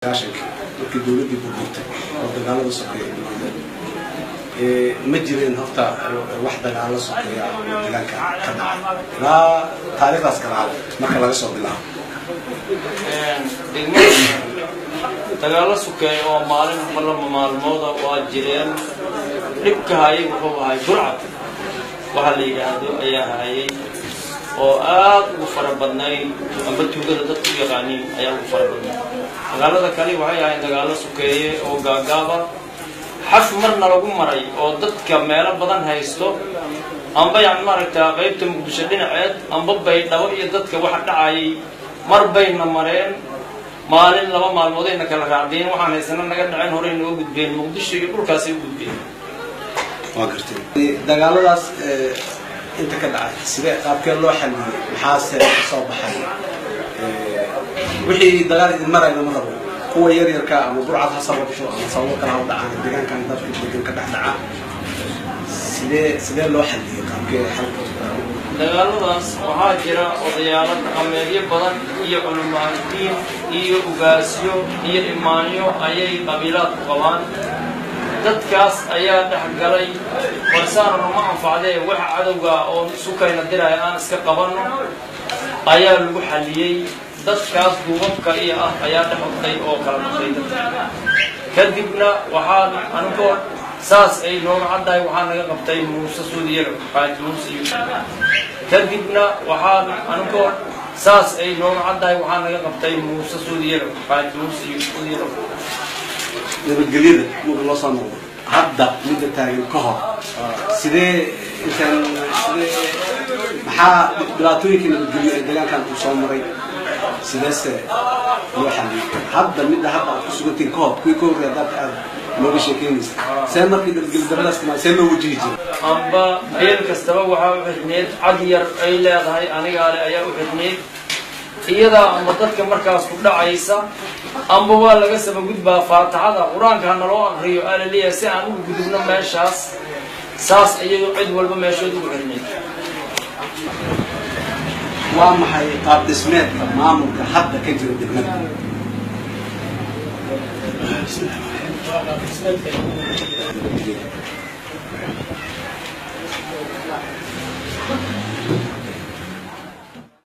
90-kii markii dowladdii burburtay oo dagaalada sokeeya bilowdeen, ma jireen horta wax dagaalo sokeeya oo deegaanka ka dhacay ilaa taariikhdaas gadaal marka laga soo bilaabo? Degmada dagaallo sokeeya oo maalin amba laba maalmooda waa jireen. Dhibka hayay wuxuu ahay burcad waxa la yidhaahdo ayaa hayay oo aad ugu fara badnayd, amba tuugada dadku u yaqaaniin ayaa ugu fara badnayd. Dagaalada kale waxay ahayn dagaallo sokeeye oo gaagaaba, xaf marna lagu maray oo dadka meelo badan haysto, amba yani maaragtaa qaybta Muqdisho dhinaceed amba Baydhabo iyo dadka waxa dhacayay mar bayna mareen, maalin laba maalmoodayna kala raacdeen, waxaan haysana naga dhaceen, horey nooga gudbeen, Muqdisho iyo dhulkaasay u gudbeen. Waa gartay. Dagaaladaas inta ka dhacay sidee qaabkee loo xaliyey? Maxaase ka soo baxay? Wixii dagaal idin marayna ma rabo, kuwa yar yarka ama burcad ha sababto ama sababo kale ha u dhacaan, deegaankan dadka degan ka dhex dhaca sidee loo xaliyey? Qaabkee xalka? Dagaaladaas waxaa jira odayaalo dhaqameedyo badan iyo culamaadiin iyo ugaasyo iyo imaanyo ayay qabiilaadku qabaan. Dadkaas ayaa dhex galay, warsaana nama anfacdee, waxa cadowga oo sukayna diraya aan iska qabanno ayaa lagu xaliyey. Dadkaas duubabka iyo ah ayaa dhex orday oo kala dhaqay dadka. Kadibna waxaa anigoo saas ay nooga caddahay waxaa naga qabtay Muuse Suudiyaro, Xaaji Muuse Yuusuf. Kadibna waxaa anigoo saas ay nooga caddahay waxaa naga qabtay Muuse Suudiyaro, Xaaji Muuse Yuusuf Suudiyaro. Nabadgelyada marka loo soo noqdo, hadda midda taagan ka hor sidee intaan sidee maxaa dhibaatooyinka nabadgelyo ee deegaankan uu soo maray, sideese loo xaliyey? Hadda midda hadda aad ku sugantihiin ka hor kuwii ka horreey haddaad aad nooga sheekeynaysa, see markii nabadgelyo daradaas timaad see loo wajihi jiray? Amba beel kastaba waxaa u xidhneyd cad yar ay leedahay, anigaale ayaa u xidhneyd iyadaa, amba dadka markaas ku dhacaysa amba waa laga sabagudbaa, faataxada qur-aanka ha naloo akriyo aa la leeyahay si aan ugu gudubno meeshaas. Saas ayay cid walba meeshood ugu xidhneyd. Waa maxay qaab dhismeedka maamulka hadda ka jira degmada?